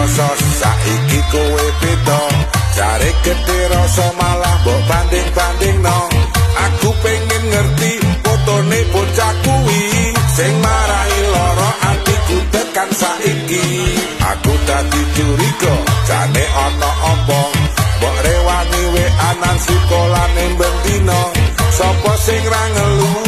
rasa, saiki kowe beda. Jare gede rasa malah mbok banding-bandingno. Aku pengen ngerti fotone bocah kuwi sing marai lara atiku tekan saiki. Aku dadi curiga, jane ana apa? Mbok rewangi WA-nan sekolahne bendina. Sapa sing ra ngelu?